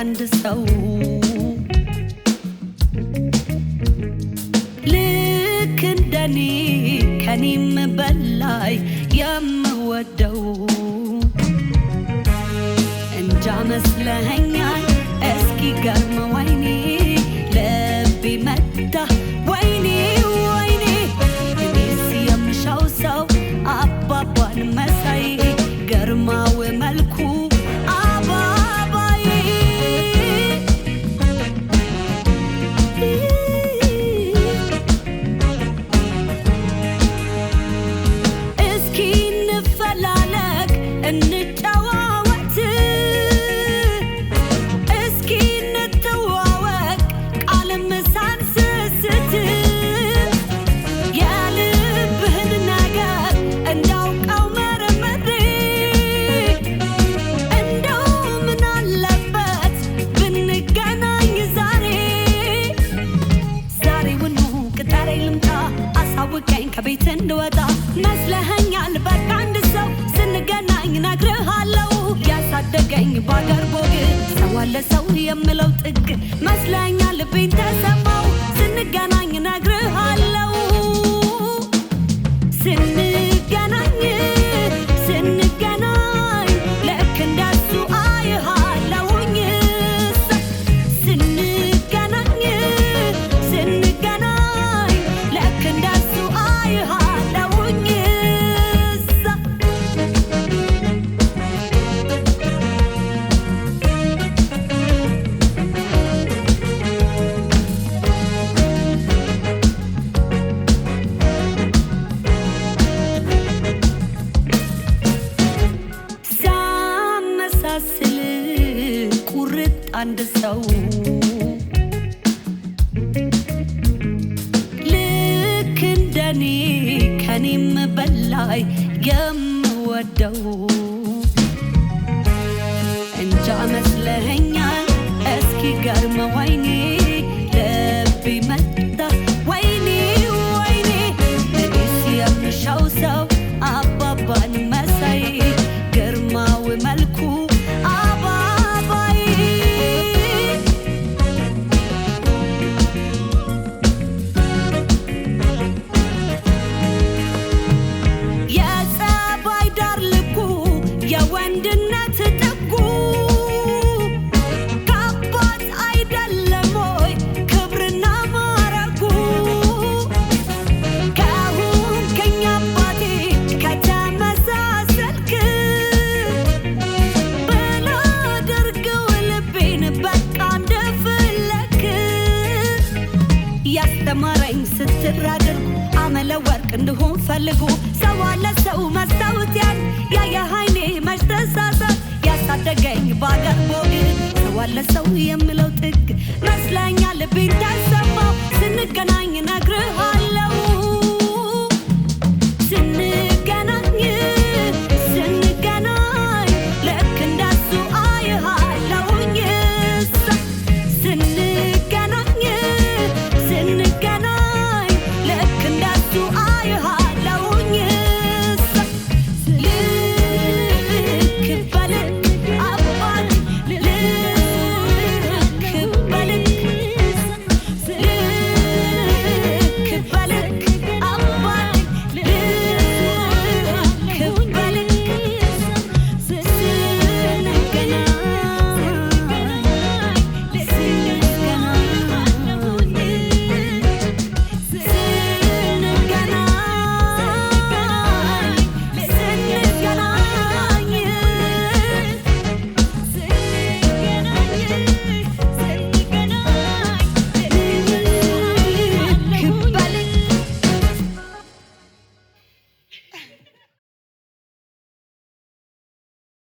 አንድ ሰው ልክ እንደኔ ከኔም በላይ የምወደው እንጃ መስለኸኛል እስኪ ገርም ወይኔ ልቤ መታ ወይኔ ወይኔ እኔስ የምሻው ሰው አባባን መሳይ ግርማው መልኩ አባባዬ እስኪ እንፈላለግ እንጨዋወት እስኪ እንተዋወቅ ቃልም ሳንስስት የልብህን ነገር እንዳውቀው መርምሬ እንደው ምን አለበት ብንገናኝ ዛሬ ዛሬውኑ ቅጠረኝ ልምጣ አሳውቀኝ ከቤት እንድወጣ መስለኸኛል በቃ አንድ ሰው ስንገናኝ እነግርሃለሁ ያሳደገኝ ባገር ቦግ ሰው አለ ሰው የምለው ጥግ መስለኸኛል ልቤን ተሰማው ስንገናኝ እነግርሃለሁ ስንገናኝ ስንገናኝ ልክ እንደሱ አይሃለሁኝ ስንገናኝ ስንገናኝ ልክ እንደሱ አይሃለሁኝ ሳመሳስል ቁርጥ አንድ ሰው ልክ እንደኔ ከኔም በላይ የምወደው እንጃ መስለኸኛል እስኪ ገርም ወይኔ ልቤ መታ ወይኔ ወይኔ እኔስ የምሻው ሰው አባባን መሳይ ግርማው መልኩ አባባዬ የጸባይ ዳር ልኩ የወንድነት ጥጉ ከአባት አይደለም ወይ ክብርና ማረጉ ከሆንከኝ አባቴ ከተመሳሰልክ ብላደርገው ልቤን በቃ እንደፈለክ ያስተማረኝ ስትር አድርጉ አመለ ወርቅ እንድሆን ፈልጉ ሰው አለ ሰው መስታወት ያን ያየ ኃይሌ መች ተሳሳት ያሳደገኝ ባገር ቦግ ሰው አለ ሰው የምለው ጥግ መስለኛል ልቤን ተሰማው ስንገናኝ እነግርሃለሁ።